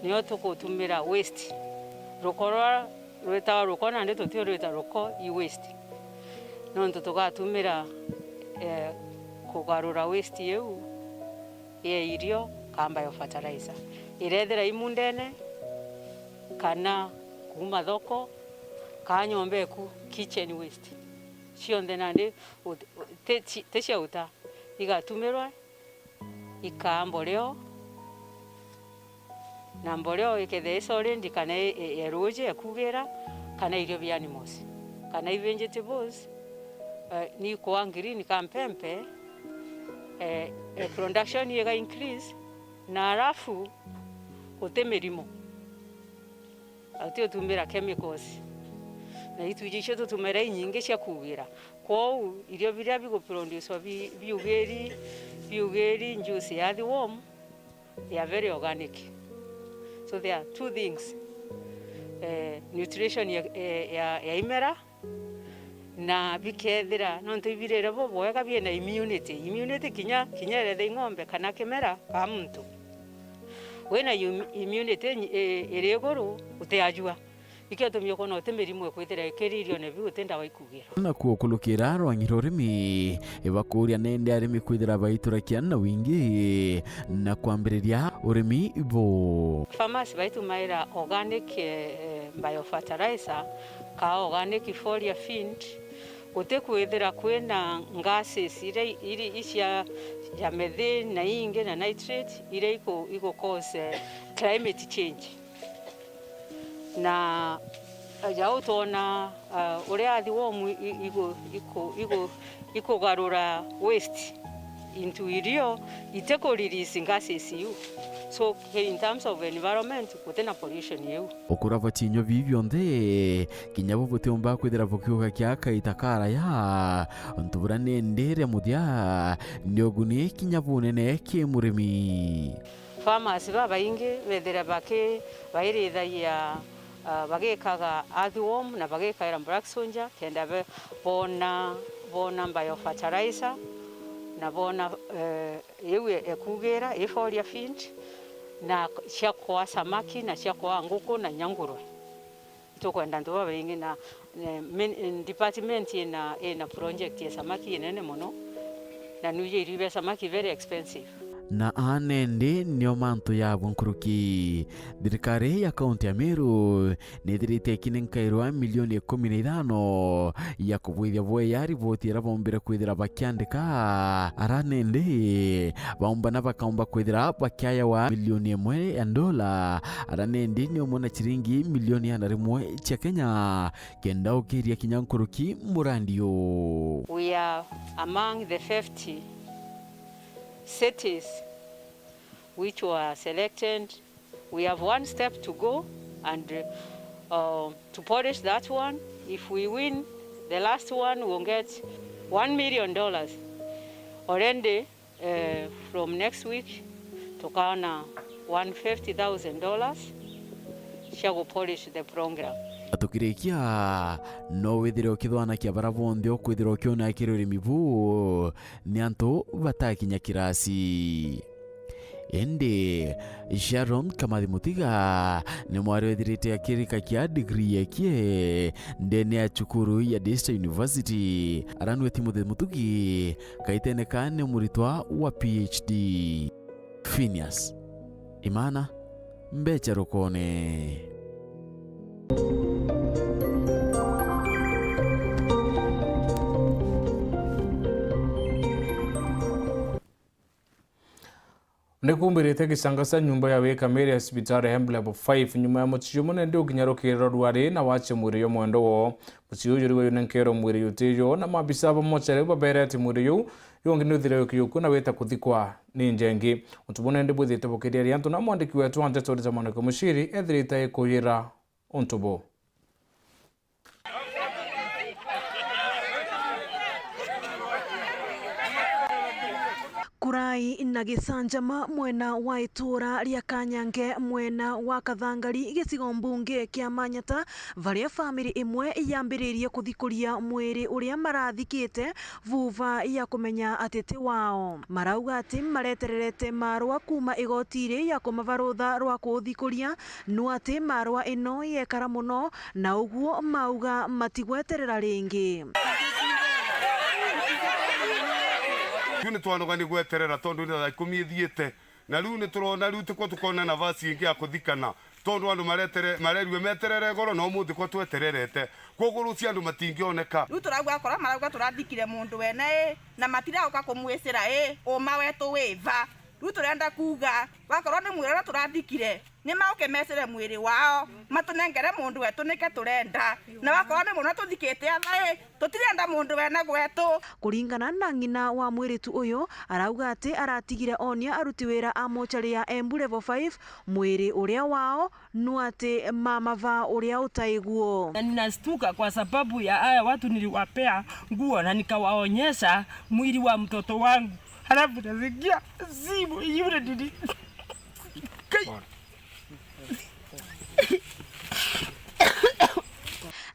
Nio tugutumira waste. Ruko rwa rwitawa ruko, nandi tutiu rwita ruko, i waste. Nontu tugatumira, eh, kugarura waste iu ya irio ka biofertilizer. Irethira i mundene, kana kuma thoko, ka nyomba eku, kitchen waste. Cionthe nandi ut-, ti, ti, ti cia uta, igatumirwa ikaa mboreo, na mboreo ikethira i solid kana i, i, ya ruuji ya kugira, kana irio bia animals, kana i vegetables, eh, ni kwa green ka mpempe, eh, eh, production iga increase, na alafu uti mirimo. Uti utumira chemicals. Na ituji icio tutumira inyingi cia kugira. Kwou, irio biria biguproducewa bi-, biugiri, biugiri juice ya earthworm, they are very organic. So there are two things. Eh, nutrition ya, ya, ya, ya imera, na bikethira, nontu ibirire bubwega, biina immunity. Immunity kinya, kinya iretha i ng'ombe kana kimera ka muntu. Wina im-, immunity inyi-, i-, iri iguru, utiajua. Ikio gitumi ukwona uti mirimo ikwithira ikiri irione biu, uti ndawa ikugira. Nakuo ukulukira rwangi rwa urimi, ibakuria nende arimi kwithira baiturakia na wingi na kwambiriria urimi buu. Farmers baitumaira organic, eh, eh, biofertilizer, ka organic foliar feed, guti kwithira kwina gases iria i-, iri, icia ya methane na ingi na nitrate, iria iku-, iku cause, eh, climate change. Na jau twona, ah, uria earthworm i-, i-, igu-, iku-, igu-, ikugarura waste into irio, itiku release gases iu. So, in terms of environment, gutina pollution iu. Ukura bwa ciinyo bii bionthe, kinya bu butiumba kwithira bukiuga kia kaita karaya, untu buria ni ndiria muthia, ni uguni kinya bunene ki murimi. Farmers babaingi bethira baki-, bairithagia, ah, bagikaga earthworm na bagikaira black soldier, kenda be-, bona, bona biofertilizer, na bona, eh, iu e-, ekugira, i foliar feed, na cia kwa samaki, na cia kwa nguku, na nya ngurwe. Tukwenda antu babaingi na, eh, min-, eh, department ina, ina project ya samaki inene mono, na nuji irio bia samaki very expensive. Na aa nende nio mantu yabwe nkuruki. Thirikari ya kaunti ya Meru nithiritie ikinenkairwa milioni ikumi na ithano ya kubwithia bweya riboti iria baumbire kwithira bakiandika. Ara nende baumba na bakaumba kwithira bakiayawa milioni imwe ya ndola. Ara nende ni umwe na ciringi milioni igana rimwe cia Kenya, kenda ukiria kinya nkuruki murandi uu. We are among the fifty cities which were selected. We have one step to go and, uh, to polish that one. If we win the last one, we'll get one million dollars. Already, eh, from next week, tukaona one fifty thousand dollars. cia gu polish the program. Tukirikia, no withire ukithwanakia bara bonthe ukwithirwa ukiona kiri urimi buu ni antu batakinya kirasi. Indi Sharon Kamathi Mutiga ni mwari withirite akirikakia degree yekie ndene ya cukuru ya Daystar University. Aranwe Timothy Mutugi kaitene ka ni muritwa wa P H D. Phineas Imana, mbecha rukone. Ni kumbirite gicanga cia nyumba ya wika miri ya cibitari ya Embu Level five nyuma ya mucii jumunene ukinya rukiriro rwari na wache mwiri yo mwendo wo. Mucii uyu riu unenkerwe mwiri utiyo na maabisa ba mochari baberete mwiri yu yongi ni uthire wiki yuku na wita kuthikwa ni njengi. Untu bunene bwithite bukiriaria antu na mwandiki wetu wa ndeto Rita Mwaniki Muchiri ethirite ikuyira untu bu. Kurai na gicanjama mwena wa itura ria Kanyange, mwena wa Kathangari, gicigo mbunge kia Manyata, varia famiri imwe yambiririe kuthikuria mwiri uria marathikite vuva ya kumenya ati ti wao. Marauga ati maretererete marua kuuma igoti iri ya kumavarutha rwa kuuthikuria, nu ati marua ino yekara muno, na uguo mauga matigweterera ringi. Riu ni twanoga ni gweterera tondu ni thaa ikumi ithiite, na riu ni turona riu tikwo tukona nafasi ingi ya kuthikana, tondu andu maretere-, marerue meterere igoro, na umunthi kwo twetererete. Kwoguo rucio andu matingioneka. Riu turauga akorwo marauga turathikire mundu wene ii, na matirauka kumwicira ii, uma wetu wi va? Riu turenda kuuga, wakorwo ni mwiri uria turathikire, ni mauke mecire mwiri wao, matunengere mundu wetu, nike turenda. Na wakorwo ni mundu uria tuthikite atha ii, tutirenda mundu wene gwetu. Kuringana na ng'ina wa mwiritu uyu, arauga ati aratigire onia aruti wira a mochari ya Embu Level five mwiri uria wao, nu ati mama va uria utaiguo. Na ninastuka kwa sababu ya haya watu niliwapea nguo na nikawaonyesha mwili wa mtoto wangu. Halafu nasikia simu yule nili-, Kai.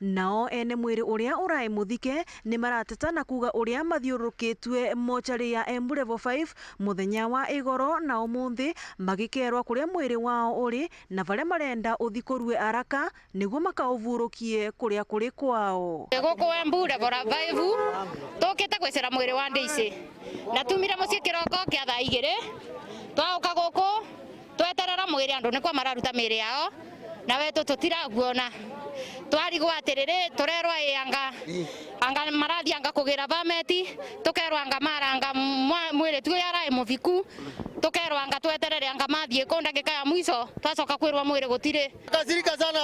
Nao ene mwiri uria urai muthike ni marateta na kuuga uria mathiururukitue mochari ya Embu Level five muthenya wa igoro na umunthi magikerwa kuria mwiri wao uri na varia marenda uthikurue araka niguo makauvurukie kuria kuri kwao. Guku Embu Level five tukite gwicira mwiri wa Daisy. Natumire mucii kiroko kia thaa igiri, twauka guku, tweterera mwiri andu nikwa mararuta miiri yao, na wetu tutiraguona. Twarigwa atiriri, turerwa ii anga, anga marathi anga kugira vameti, tukerwa anga maranga mwa-, mwiritu uyu arai muthiku, tukerwa anga tweterere anga mathii ku ndagika ya mwiso, twacoka kwirwa mwiri gutiri. Kasirika sana.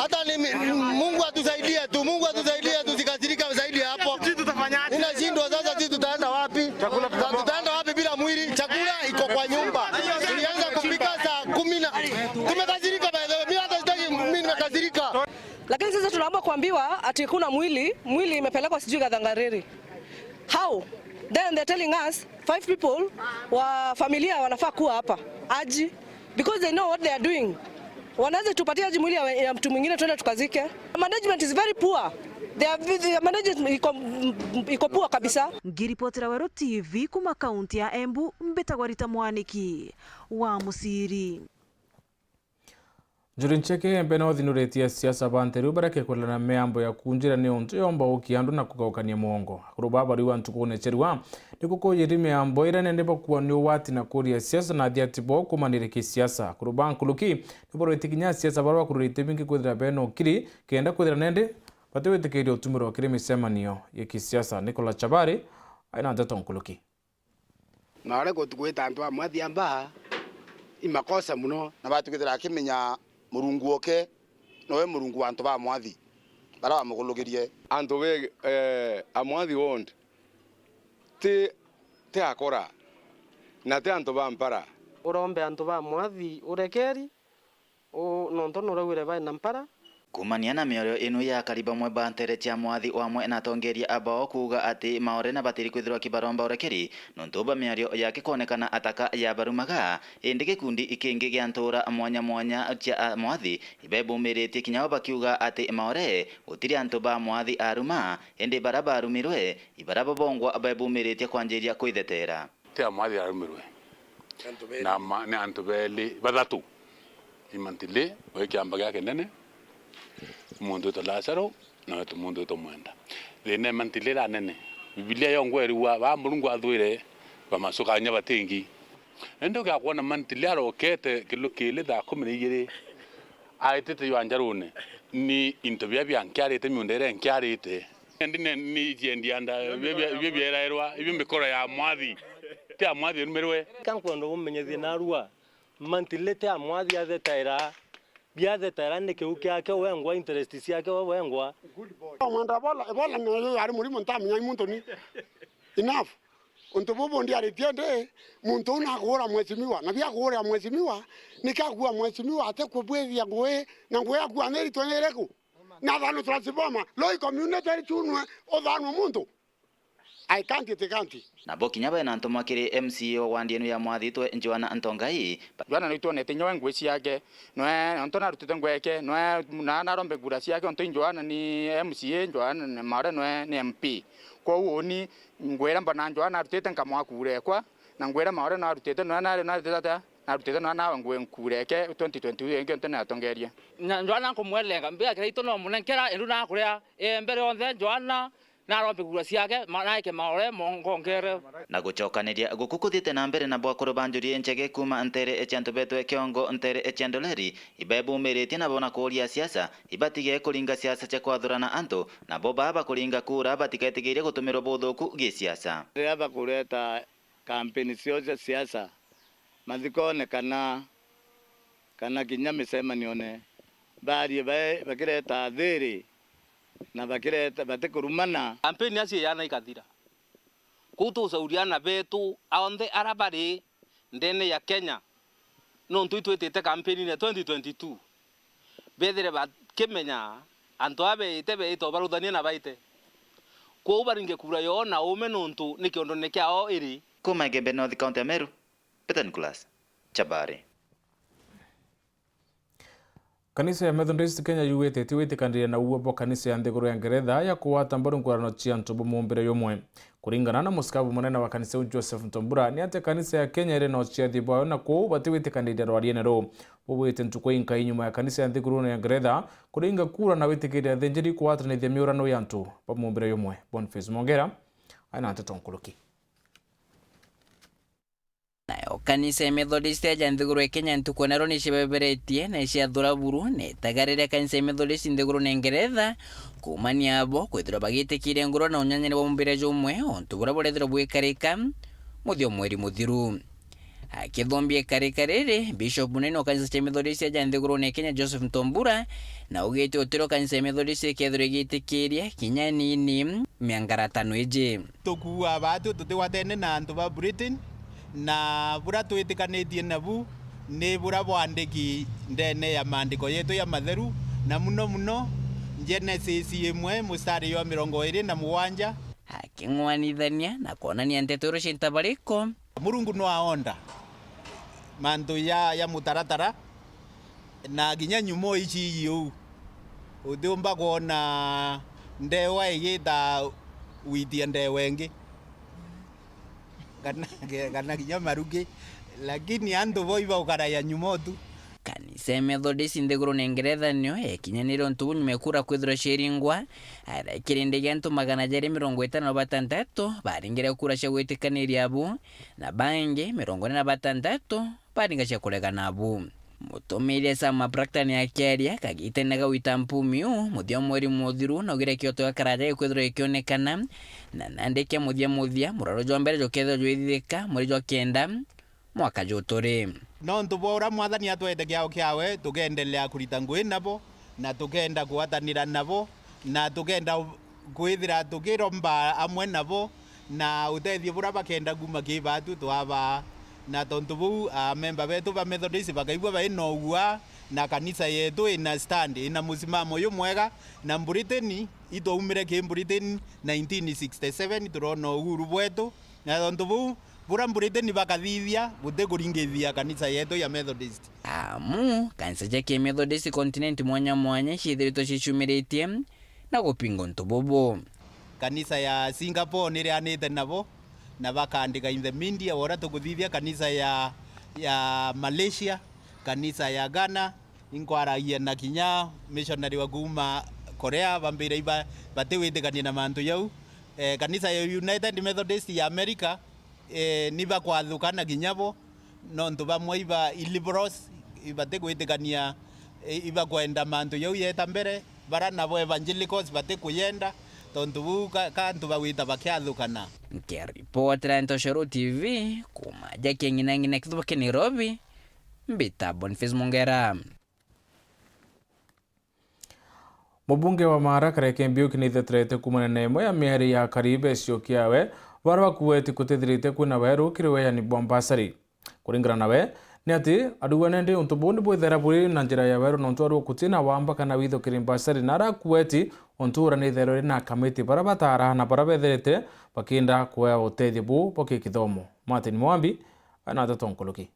Hata ni mi-, Mungu atusaidie tu, Mungu atusaidie tusikasirika zaidi ya hapo. Sisi tutafanyaje? Ninashindwa sasa, sisi tutaenda wapi? Chakula tuta- Sa-, tutaenda wapi bila mwili? Chakula iko kwa nyumba. Tulianza kupika saa kumi na, tumekasirika by the way. Mimi hata sitaki, mimi nimekasirika. Lakini sasa tunaomba kuambiwa ati kuna mwili, mwili imepelekwa sijui Gathangariri. How? Then they're telling us five people wa familia wanafaa kuwa hapa. Aji. Because they know what they are doing. Wanaweza tupatia aji mwili ya, ya mtu mwingine tuende tukazike. Management is very poor. Their, their management iko, iko poor kabisa. Ngiripotera Weru T V kuma kaunti ya Embu, mbitagwa Rita Mwaniki wa Musiri. Njuri Ncheke, Embe North nuritie asiasa ba nteru baria kekwelana miambo ya kunjira ni untu yomba ukia andu na kugaukania mwongo. Akuru baba bariuga ntukune cia riua ni kukuyiri miambo iria nene bakua ni ugwati na kuria siasa na athiati bo kumanire kisiasa. Akuru ba nkuruki ni barwite kinya asiasa baria bakururite bingi kwithira bena ukiri kenda kwithira nende batiwitikiria utumirwa kiri micemanio ya kisiasa. Nicola Chabari aina nteto nkuruki. Na aria gutu gwita antu amwe athiamba, i makosa muno. Na batukithira akimenya Murungu oke, nowe Murungu wa antu ba Mwathi, bara bamugulukirie. Antu be, eh, a Mwathi ward, ti, ti akora, na ti antu ba mpara. Urombe antu ba Mwathi urekeri, u-, nontu nuraugire bai na mpara. Kuumania na miorio inu ya akari bamwe ba nteere cia Mwathi, o amwe na atongeeria bao kuuga ati Maore nabatiri kwithirwa kibaromba urekeri nontu bwa miorio yake kwonekana ataka ya barumaga, indi gikundi kingi gia ntuura mwanya mwanya cia a Mwathi ibebumiritie kinya o bakiuga ati Maore gutiri antu ba Mwathi aruma, indi bara barumirwe ibara bo bongwa bebumiritie kwanjiria kwithetera. Ti a Mwathi arumirwe. Antu beeri. Na ma-, ni antu beeri, bathatu. Ni Mantili, wi kiamba gia kinene, muntu witwa Lazaro, na wetu muntu witwa Mwenda. Thina i Mantili iria nene. Bibilia yongwa iriuga, baa Murungu athwire, bamacukanya batingi. Indi ugakwona Mantili arokete kilu kiiri thaa kumi na igiiri, aitite jwa njarune, ni into biria biankiarite, miunda iria inkiarite. Indi ni, ni iciendia nda, ibio bia-, ibio bierairwa, ibio mikoro ya Mwathi. Ti a Mwathi irumirwe. Ka nkwenda umenyithie narua, Mantili ti a Mwathi athetaira, biathetaira ni kiu kiake wengwa, interest ciake we wengwa. Mwenda Ebola, Ebola nayo yari murimo ntamenya i muntu ni. Enough. Untu bubu ndiaritie ndi, muntu uu nakuura mheshimiwa, na bia kuura mheshimiwa, niki akuua mheshimiwa atikubwithia ngui, na ngui akua ni iritwe ni iriku? Na thano transformer, Loi community iri chunwe, uthanwe muntu. I can't, it can't. Nabo kinya bena ntumwa kiri M C A wa wandi inu ya Mwathitwe, Joanna Ntongai. Joanna nitwonete nyowe ngui ciake, nwe, nontu narutite ngui yake, nwe, na narombe kura ciake, ontu Joanna ni M C A, Joanna ni Maore nwe ni M P. Kwou uni ngwira mbona Joanna arutite nkamwa kura ekwa, na ngwira Maore no arutite, no na, no arutite atia? Narutite no nawe ngwe nkura eke twenty twenty-two ingi ontu natongeria. Na Joanna nkumwelenga, mbiga kira itu no munenkera, indu nakuria, ee, mbere yonthe Joanna narombe kura ciake, ma-, naike Maore mongongere. Na gucokaniria guku kuthiite na mbere na bwakuru ba njuri inchege kuuma nteere cia Ntubetwe, Kiongo, nteere cia Ndoleri, ibebumiritie na bona kuuria siasa, ibatige kuringa siasa cia kwathurana antu, nabo baa bakuringa kura batigetigiirie gutumirwa buthuku gisiasa. Riria bakureta kampeni ciao cia siasa, mathikone kana, kana kinya micemanione, baarie bae-, bakireta thiri na bakireta, batikurumana. Kampeni acio yaana ikathira. Kuu tucauria aana betu onthe ara bari ndene ya Kenya, nontu itwitite kampeni-ini ya twenty twenty-two, bethire bakimenya antu aa beite, beite o baruthania na baite. Kwou baringe kura yoo na uume, nontu ni kiondone kiao iri. Kuuma Igembe North, County ya Meru, Peter Nicholas Chabari. Kanisa ya Methodist Kenya yugite iti witikaniria na uo bwa kanisa ya nthiguru ya Ngeretha ya kugwata mbaru ngurano cia antu ba mumbire jumwe. Kuringana na musikabu munene wa kanisa iu Joseph Ntombura, ni ati kanisa ya Kenya iri na uciathi bwayo na kwou batiwitikaniria rwariene ruu. Bubwite ntuku inkai nyuma ya kanisa ya nthiguru ya Ngeretha kuringa kura na witikiria athinjiri kugwatanithia miurano ya antu ba mumbire jumwe. Boniface Mwongera aina nteto nkuruki. Nayo kanisa ya Methodist ya nthiguru ya Kenya ntuku ya naro nicibeberetie na iciathura buru, na itaga riria kanisa ya Methodist nthiguru na Ngeretha kuumania abo kwithirwa bagitikiria ngurwa na unyanyani bwa mumbire jumwe, untu buria burethirwa bwikarika muthia mweri muthiru. Akithombia ikarika riri, Bishop munene wa kanisa cia Methodist ya nthiguru na Kenya Joseph Ntombura na ugite utiro kanisa ya Methodist ikethirwa igitikiria kinya nini miangaratano iji. Tukuua baatu tutigwatene na antu ba Britain, na buria twitikanitie nabu ni buria bwandiki ndene ya maandiko yetu ya matheru, na muno muno Genesis imwe mustari jwa mirongo iri na mugwanja. Aking'wanithania na kwonania nteto iria cia ntabariko. Murungu no aonda mantu ja, ja mutaratara, na kinya nyumo ici ii uu, utiumba kwona ndewa igita gwitia ndewa ingi, kana, kana kinya maruki, lakini antu bo ibaukara ya nyumo tu. Kanisa ya Methodist nthiguru na Ngeretha nio yekinyanire untu buu nyuma ya kura kwithirwa ciiringwa, aria kirindi gia antu magana jairi mirongo itano na batantatu baringire kura cia gwitikaniria abu, na bangi mirongo ina na batantatu baringa cia kuregana abu. Mutumiria Sam Maprakta ni akiaria kagitene ga gwita mpumi uu muthia mweri muthiru, naugire kioto gia karaja gikwithirwa gikionekana, na nandi kia muthia muthia muraro jwa mbere jukethirwa jwithithika mweri jwa kenda mwaka juturi. Nontu bwa uria Mwathani atwete kiao kiawe, tukeendelea kurita ngugi nabo, na tukeenda kugwatanira nabo, na tukeenda kwithira tukiromba amwe nabo, na utethio buria bakeenda kuuma kiri baatu twabaa. Na tontu buu, amemba betu ba Methodist bakaigua bai na ugua, na kanisa yetu ina stand, ina musimamo jumwega, na Mburitini, itwaumire ki Mburitini nineteen sixty-seven, turona uhuru bwetu, na tontu buu, bura Mburitini bakathithia, butikuringithia kanisa yetu ya Methodist. Amu, kanisa ja Kimethodist continent mwanya mwanya ciithiritwe cicumiritie na gupinga untu bubu. Kanisa ya Singapore ni rianite nabo, na bakaandika in the media, wora tukuthithia kanisa ya, ya Malaysia, kanisa ya Ghana, inkwaragia na kinya missionary wa kuuma Korea, bambire iba, batiwitikania na mantu jau. Eh, kanisa ya United Methodist ya America, eh, ni bakwathuka na kinya bo, nontu bamwe iba illiberals, ibatigwitikania, eh, ibakwenda mantu jau yeta mbere, bara nabo evangelicals batikuyenda, tontu buu ka, ka antu bagwita bakiathukana. Nkiripotera Ntoshoro T V, kuuma ja king'inang'ina kithuba kia Nairobi, mbita Boniface Mongera. Mubunge wa Mara Kareke Mbiuki nitheterete kuumania na imwe ya mieri ya akari ba gicigo kiawe, bara bakueti kutithirite kwina weru kiri weani bwa mbasari. Kuringana nawe, ni ati arigwa nende untu buu ni bwithera buri na njira ya weru, nontu arigwa kutina wamba kana witho kiri mbasari, na ara akueti untu ura ni itherwe ri na kamiti bara batara na bara betherete bakienda kuea utethio buu bwa kikithomo. Martin Mwambi ena nteto nkuruki.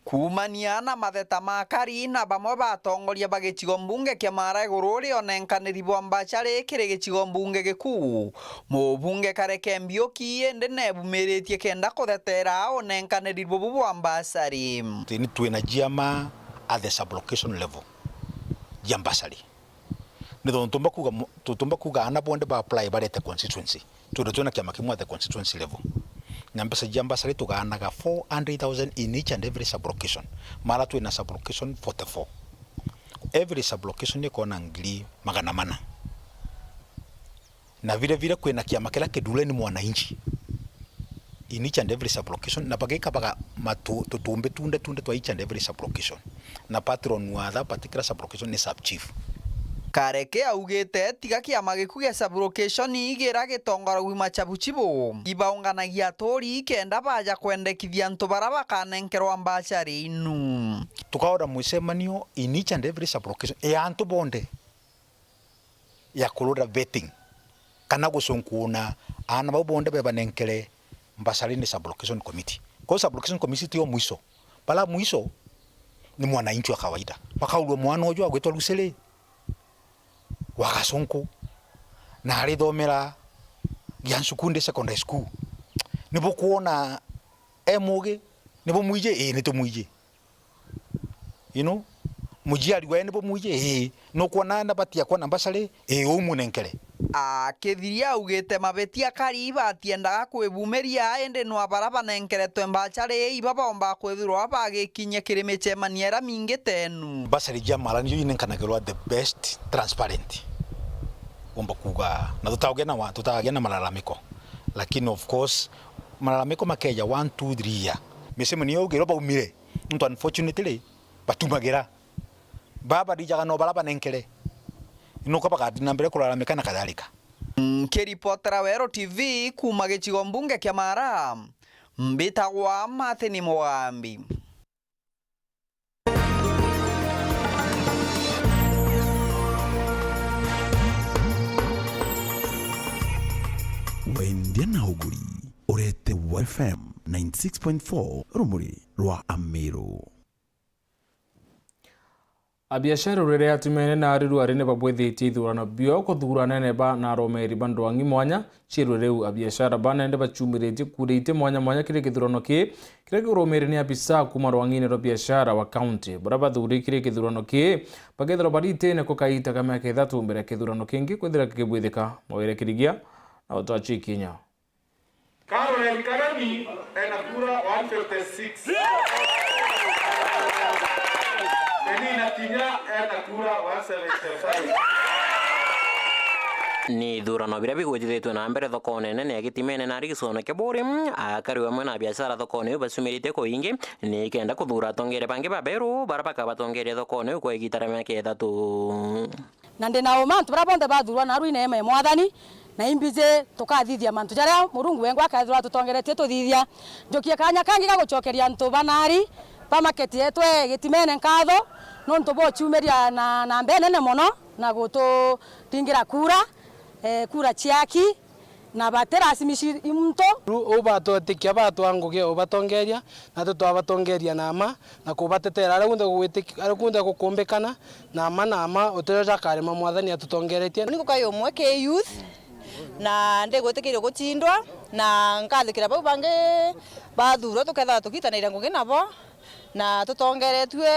Kuumania na matheta ma akari na bamwe ba atongoria ba gicigo mbunge kia Mara Iguru ri onenkaniri bwa mbachari kiri gicigo mbunge gikuu, mubunge Kareke Mbiuki indi nebumiritie kenda kutheteera unenkaniri bubu bwa mbachari. Ni twina jiama at the sub-location level jia mbachari. Ni tontu tutumba kuuga mu-, tutumba kuuga aana bonthe ba apply barete constituency. Twithirwe twina kiama kimwe at the constituency level. Na mbeca cia bursary tugaanaga four hundred thousand in each and every sub-location. Mara twina sub-location forty-four. Every sub-location ikoona ngiri magana mana. Na vile vile kwina kiama kiria kidule ni mwananchi in each and every sub-location, na bagikabaga matu-, tutumbi tunde tunde twa each and every sub-location. Na patron wa that particular sub-location ni sub-chief. Kareke augite tiga kiama giku gia sub-location igira gitongoragua machabuchibu, ibaunganagia aturi kenda baja kwendekithia antu bara bakanenkerwa mbachari inu. Tukaora mucemanio in each and every sub-location ya antu bonthe ya kurura vetting kana gucunkuuna aana bau bonthe bebanenkere mbachari ni sub-location committee. Kwou sub-location committee tio mwiso. Bara mwiso ni mwananchi wa kawaida. Bakaurua mwana uju agwitwa Lucily wa Gacunku, na arithomera Giansukundi Secondary School. Nibukwona e mugi? Nibumwiji? Ii, nitumwiji. You know? Mujiari wae nibumwiji? Ii. Nukwona aana batia kwona mbachari? Ii, uu munenkere. Akithiria augite mabetia akari batiendaga kwibumiria, indi nwa bara banenkeretwe mbachari iba baumba kwithirwa bagikinyia kiri micemanio iria mingi tenu. Mbachari cia Mara nicio inenkanagirwa the best, transparent. Umba kuuga, na tutagia na wa-, tutagia na malalamiko. Lakini of course, malalamiko makeja one, two, three year. Micemanio iu ugirwa baumire. Nontu unfortunately, batumagira. Baba rijaga no bara banenkere. Nuka bagathi na mbere kulalamika na kadhalika. Nkiripotera Weru T V kuuma gicigo mbunge kia Mara, mbitagwa Martin Mugambi. Wendia na uguri, urete wa F M ninety six point four, rumuri rwa Amiru. Abiashara rurere atumene na ariru ari ni babwithitie ithurano bio kuthura anene ba na aromeri ba ndwang'i mwanya cia rurere riu. Abiashara ba nende bachumiritie kurite mwanya mwanya kiri kithurano ki, kiria kirumiri ni abisa kuma rwang'ini rwa biashara wa kaunti. Baria bathuri kiri kithurano ki, bakethirwa baritene ku kaita ka miaka ithatu mbere ya kithurano kingi kwithira gikibwithika. Mawere Kirigia na Otachi Kinya. Caroline Karemi ena kura one fifty-six. Penina Kinya ena kura one seventy-five. Ni ithurano biria bigwitithitwe na mbere thokone nene ya Gitimene na Harrison Kiburi, akari bamwe na biashara thokone iu bacumiritie kuingi ni kenda kuthura atongeria bangi baberu baria bakabatongeria thokone iu kwa igiita ria miaka ithatu. Na ndi na uma antu baria bonthe bathurwa naarua i neema ya Mwathani, na imbiji tukathithia mantu jaria Murungu wengwa akethirwa atutongeretie tuthithia. Njukie kanya kangi ga gucokeria antu ba nari ba market yetu e Gitimene nkatho nontu bwa uciumiria na namba inene mono na guturingira kura, eh, kura ciaki, na batiracimici muntu. Riu uu batwetikia batwaa ngugi ya ubatongeria, natwe twabatongeria na mma na kubatetera aria kunthe gwitiki-, aria kunthe gukumbikana, na mma na mma utirio jakarema Mwathani atutongeretie. Ni nguka yumwe ki youth, na ndigwitikiria gucindwa, na nkathikira bau bangi bathurwa tukethirwa tukitanairia ngugi nabo. Na tutongeretue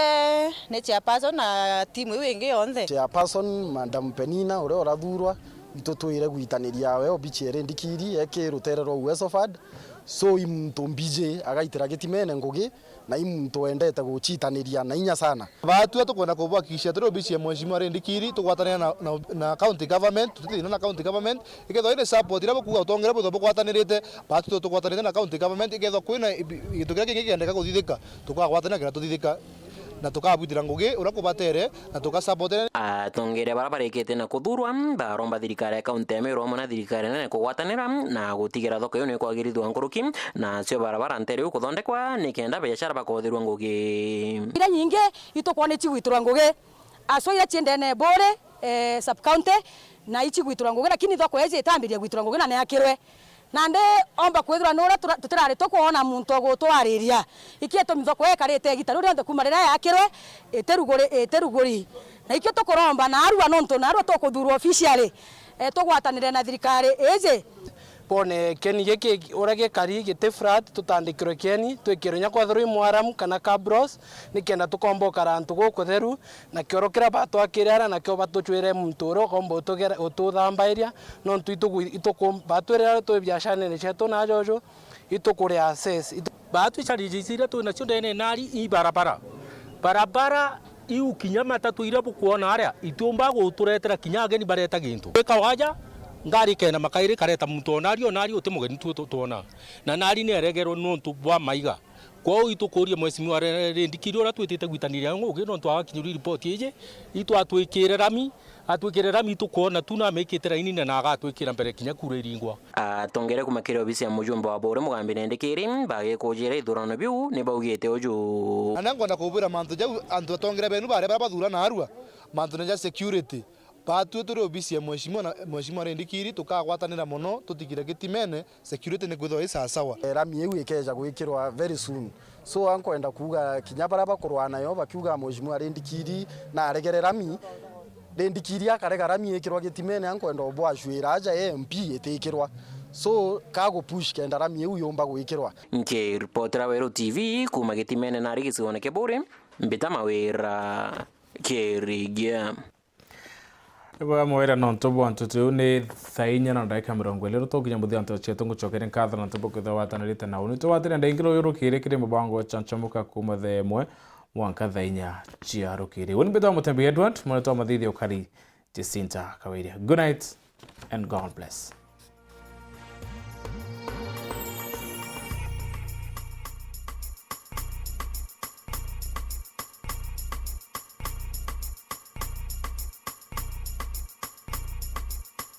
ni chairperson na timu iu ingi yonthe. Chairperson, Madam Penina, uria urathurwa, itutwire gwitaniria we obichi eri ndikiri eki rutere rwa Uwezo Fund. So, i muntu mbiji agaitira Gitimene ngugi, na i muntu wendete guchitaniria na inya sana. Baatwi tukwenda kubuhakikishia turi obichi ya Mheshimiwa Rindikiri, tugwatanira na, na, na county government, tutithina na county government, ikethirwa ina support iria bukuuga utongere bwithwa bugwatanirite, baatwi tugwatanirite na county government, ikethirwa kwina ibi-, gintu kiria kingi kiendeka kuthithika, tukagwatanira kenda tuthithika, na tukabwitira ngugi uria kubatere, na tukasupportera. Atongeria baria barikite na kuthurwa baromba thirikari ya kaunti ya Meru amwe na thirikari nene kugwatanira na gutigira thoko iu nikwagirithua nkuruki, nacio barabara ntere iu kuthondekwa nikenda biashara bakothirwa ngugi. Iria nyingi itukwona icigwitirwa ngugi, aswa iria ciendene Buri, eh, sub county, na icigwitirwa ngugi, lakini thoko iji itambiria gwitirwa ngugi na niakirwe. Nandi omba kwithirwa ni uria tura-, tutirari tukwona muntu ugutwariria. Iki itumi thoko ikarite igita riu rionthe kuma riria yakirwe, itiruguri, itiruguri. Na ikio tukuromba narua nontu narua tukuthurwa officially, eh, tugwatanire na thirikari iji. Bone kieni giki uria gikari giti flat, tutandikirwe kieni, twikirwe inya kwethirwa i mwaramu kana cabros, nikenda tukomba ukara antu gukutheru, na kioro kiria batwakire aria nakio batucwire muntu uria ukomba utugera-, ututhambairia, nontu ituku-, ituku-, batwirire aria twi biasharene cietu na jojo, itukuria access. Itu- Baatwi challenges iria twi nacio ndene nari i barabara. Barabara iu kinya matatu iria bukwona aria, itiumba guturetera kinya ageni bareta gintu. Wi kawaja, ngari ikena makairi ikareta muntu o nari, o nari uti mugeni tu tu-, twona. Na nari ni eregerwe nontu bwa maiga. Kwou itukuria Mheshimiwa Re-, Rindikiri uria twitite gwitaniria ngugi nontu agakinyirua ripoti iji, itwatwikire rami, atwikire rami itukwona tu na amikite raini na agatwikira mbere kinya kura iringwa. Atongere kuma kiri obisi ya mujumbe wa Buri Mugambi Rindikiri bagikujira ithurano biu ni baugite uju. Na nkwenda kubwira mantu jau antu atongere benu baria baria bathura narua, mantu na ja security. Baatwi turi obisi ya Mheshimiwa na, Mheshimiwa Rindikiri, tukagwatanira mono, tutigire Gitimene, security ni kwithirwa i sawasawa. Eh, rami iu ikeja gwikirwa very soon. So, ankwenda kuuga kinya baria bakurwaa nayo, bakiuga Mheshimiwa Rindikiri naregere rami, Rindikiri akarega rami ikirwa Gitimene, ankwenda ubwacwira aja e M P itikirwa. So, kagupush kenda rami iu yumba gwikirwa. Nkiripotera Weru T V kuma Gitimene nari gicigone kia Buri, mbita Mawira Kirigia. Ibwega Mawira, nontu bwa ntutu iu ni thaa inya na ndagika mirongo iri, rutukinya muthia ntutu cietu, ngucokeria nkatho nontu bwa kwithirwa watanirite na uni. Tugwatire ndingi ruyu rukiri kiri mubango wa Chanchamuka kuma thaa imwe mwanka thaa inya cia rukiri. Uni mbitwa Mutembi Edward, mwana twa Mathithi ukari Jacinta Kawiria. Good night and God bless.